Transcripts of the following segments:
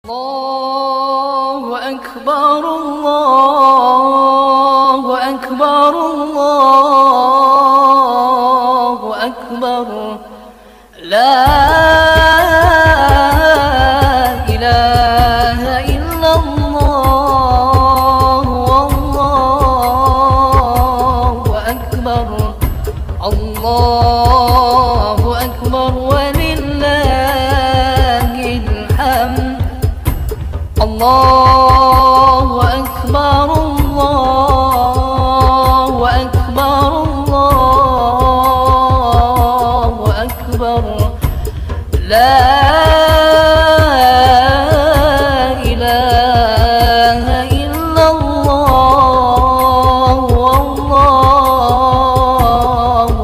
Allahu akbar, Allahu akbar, Allahu akbar. La ilaha illallah, wallahu akbar, Allahu akbar, walillahil hamd. Allahu akbar, Allahu akbar, Allahu akbar. La ilaha illallah, wallahu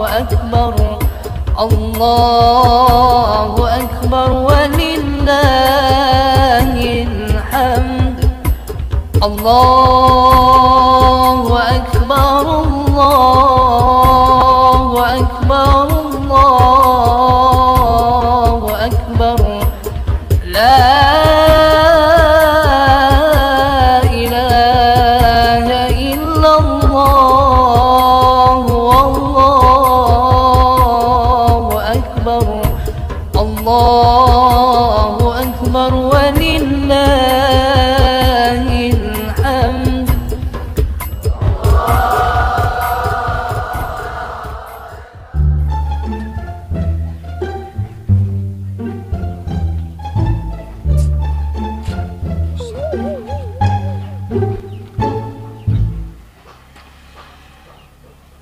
akbar, Allahu akbar, walillahil hamd. Allahu akbar, Allahu akbar, Allahu akbar. La ilaha illallah, wallahu akbar, Allahu akbar, walillahil hamd.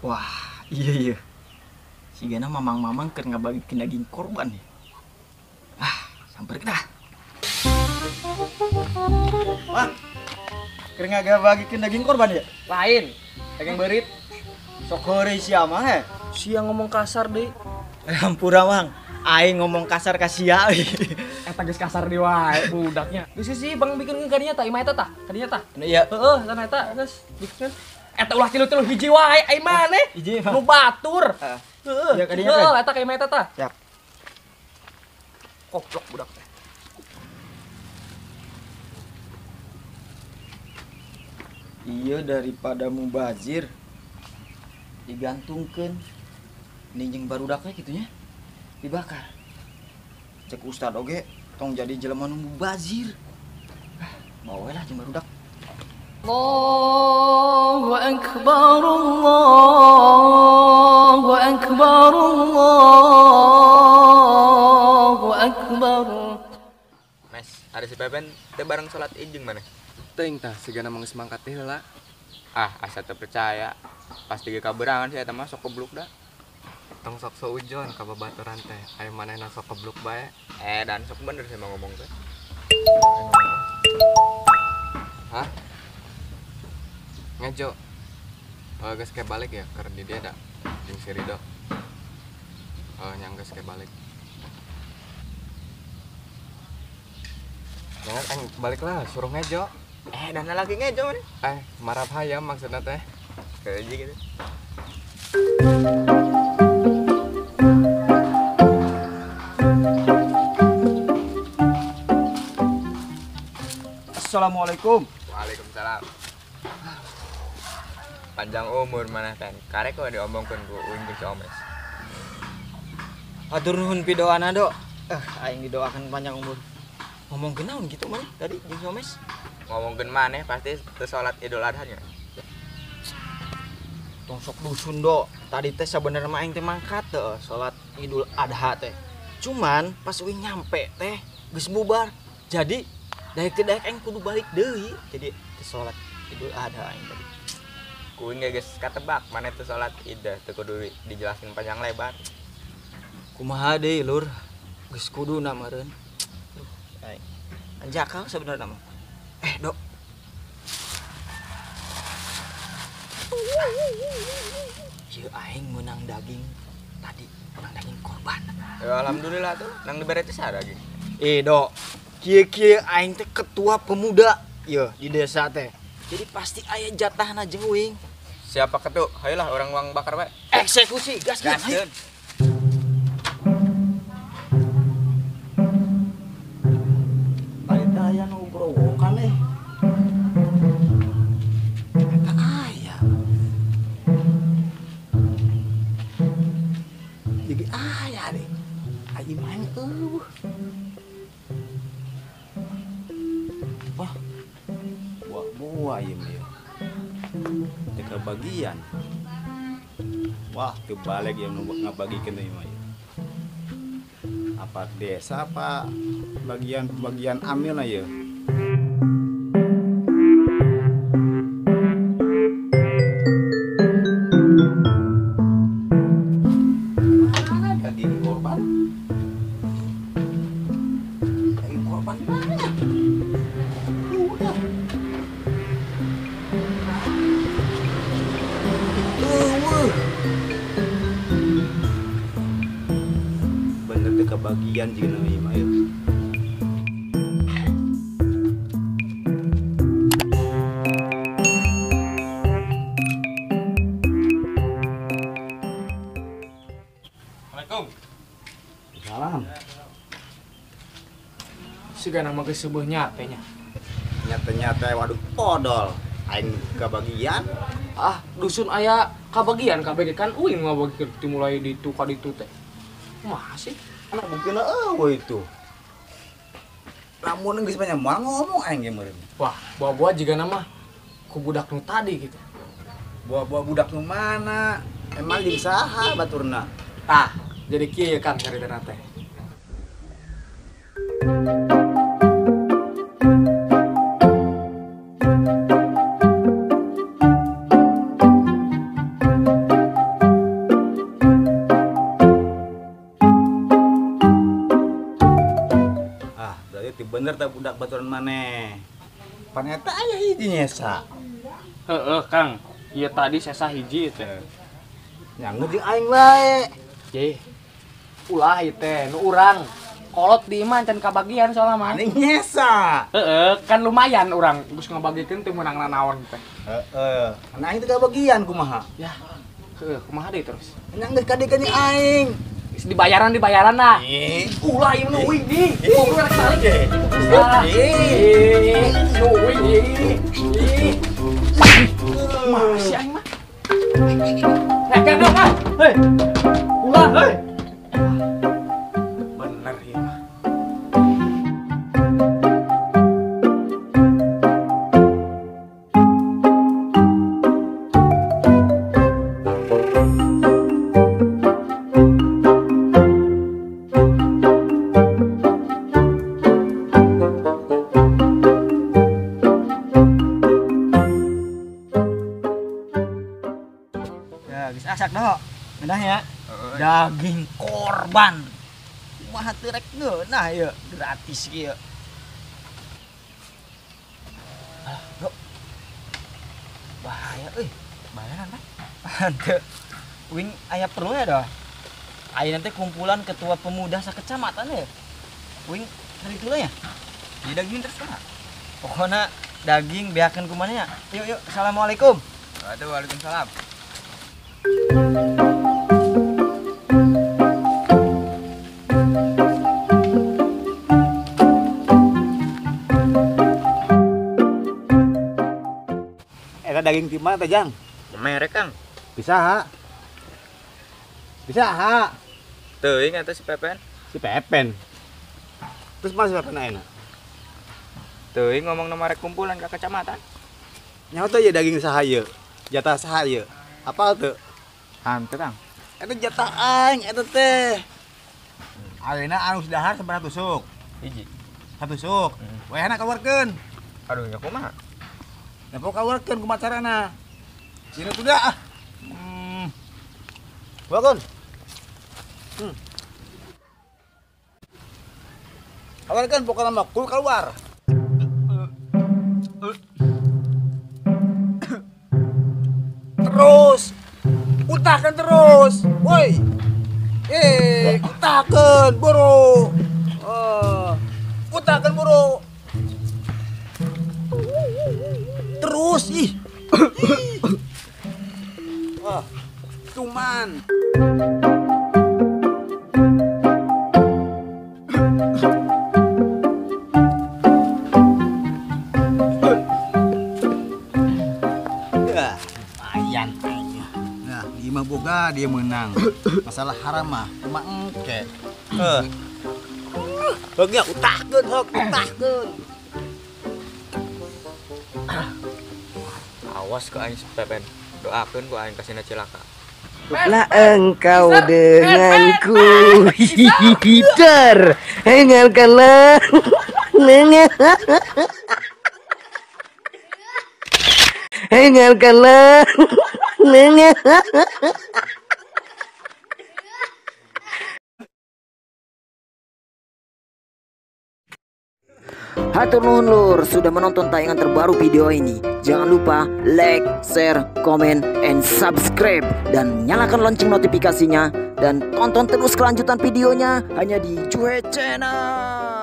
Wah, iya. Sigana mamang-mamang keur ngabagikeun daging korban ya. Ah, samper kita. Wah, keur ngabagikeun daging korban ya? Lain, daging beurit. Sok heureuy sia mah he. Sia ngomong kasar deui. Hampura mang, aing ngomong kasar ka sia. Eta geus kasar deui wae budaknya. Geus sih bang bikin ka dinya tah, imah eta tah, ka dinya tah. Iya. Heeh, sana eta geus bikin. Eta ulah tilu-tilu hiji wae ai maneh. Hiji mah. Nu batur. Heeh. Ya ka dinya teh. Heeh, eta ka imah eta tah. Siap. Koplok budak teh. Iya, daripada mubazir digantungkeun ninjing barudaknya gitunya dibakar. Cek ustad oge tong jadi jelema nu mubazir. Ah, bawa lah jeung barudak. Allahu akbar, Allahu akbar, Allahu akbar. Mes, ada si Pepen teh bareng salat Id jeung maneh? Teuing tah sigana mah geus mangkat teh heula. Ah, asa teu percaya. Pasti ge kaberangan si eta mah sok kebluk da. Tong sok seujon ka babaturan teh, aya manehna sok kebluk bae. Dan sok bener sih mah ngomong teh. Hah? Ngejo. Oh, geus ke balik ya keur di dia da jeung si Rido. Oh, nyang geus ke balik. Jangan aing balik lah, suruh ngejo. Dan lagi ngejo mana? Marap hayam maksudna teh. Kayak gitu. Assalamualaikum. Waalaikumsalam. Panjang umur mana pen. Karek kok diomongkeun ku uing jeung si Omes. Hatur nuhun pidoana, Dok. Aing didoakan panjang umur. Ngomongkeun naon gitu maneh tadi jeung si Omes? Ngomongkeun maneh pasti teu salat Idul Adha nya. Tong sok dusun, Dok. Tadi teh sabenerna mah aing teh mangkat teh salat Idul Adha teh. Cuman pas uing nyampe teh geus bubar. Jadi daek teh daek aing kudu balik deui. Jadi teh salat Idul Adha aing tadi. Kuing ge geus katebak maneh teu salat Id teu kudu dijelasin panjang lebar. Kumaha deui lur? Geus kuduna meureun. Duh, aing. Anjakal sabenerna mah. Dok. Ieu aing meunang daging tadi, meunang daging korban. Ya alhamdulillah tuh, nang dibere teh saha daging? Dok. Kieu-kieu aing teh ketua pemuda ieu di desa teh. Jadi pasti aya jatahna jeung uing. Siapa ketu? Hayolah orang uang bakar bae. Eksekusi, gaskeun. Gaskeun. Tadi teh aya nu Sarua ieu mah. Teu kabagian. Wah, teu balik ieu nu ngabagikeun ieu mah. Apa desa apa bagian-bagian amil ieu. Mana daging korban? Daging korban mana? Udah. Bener teh kebagian jeung ieu mah ieu. Assalamualaikum. Salam. Siga nama geus seubeah nyate nya. Nyate-nyate waduh podol. Aing kebagian. Ah, dusun aya kabagian kabeh kan uing ngabagikeun dimulai ditu ka ditu teh. Kumaha sih? Anak buktina eueuh itu. Lamun geus banyak moal ngomong aing ge meureun. Wah, buah-buah jiga nama ku budak nu tadi gitu. Buah-buah budak nu mana? Emang jeung saha baturna? Tah, jadi kieu ya Kang caritana teh. Ah, berarti bener tah budak baturan maneh. Pan eta aya hiji nyesa. Heeh, Kang. Ieu tadi sesa hiji teh. Nyanggut jeung aing wae. Ye. Ulah ieu teh nu urang. Kolot di imah can kabagian soalna mah. Aneh nyesa. Heeh, kan lumayan urang geus ngabagikeun teu meunang nanaon teh. Heeh. Nah aing teu kabagian kumaha? Ya. Heeh, kumaha deui terus? Nya geus kadikeun jeung aing. Geus dibayaran lah. Ih, ulah ieu nu uing di. Goblok rek balik. Ih, nu uing ih. Ih. Masih aing mah. Rek kan dong ah. Hei. Ulah, hei. Bener ieu mah. Ya, geus asak doh. Ngeunah ya. Daging korban. Kumaha teu rek ngeunah ieu, gratis kieu. Alah, Bro. Bahaya euy. Bayaran teh. Henteu. Uing aya perlu ya dah. Ayeuna teh kumpulan ketua pemuda sakecamatan ya. Uing kali ya. Di daging terus kumaha? Pokona daging beakeun kumaha nya. Yuk yuk, assalamualaikum. Waduh, waalaikumsalam. Eta daging di mana teh, Jang? Merek, Kang. Bisa ha? Bisa ha? Teuing eta si Pepen. Si Pepen. Terus mana si Pepen ayeuna? Teuing ngomong nomor kumpulan ka kecamatan. Nyaho teh daging saha ieu? Jatah saha ieu? Apal teu? Hanteu, Kang. Eta jatah aing eta teh. Ayeuna anu dahar sabaraha tusuk? Hiji. Satusuk. Wayahna keluarkeun. Aduh, nya kumaha? Nya pokok keluarkeun kumaha carana? Sini tuh dah. Keluarkeun. Keluarkeun pokokna mah kudu keluar. Terus. Utahkan terus. Woi. Utahkan buru. Utahkan buru. Terus ih. Wah, cuman. Ya, lumayan. Nah, di imah boga dia menang. Masalah haram mah cuma engke. Heuk nya utahkeun, heuk utahkeun. Awas ke aing Pepen. Doakeun ku aing kasina cilaka. Lah engkau denganku hihihi dengarkanlah. Dengarkanlah. Hatur nuhun lur sudah menonton tayangan terbaru video ini. Jangan lupa like, share, komen, and subscribe. Dan nyalakan lonceng notifikasinya. Dan tonton terus kelanjutan videonya hanya di Juhe Channel.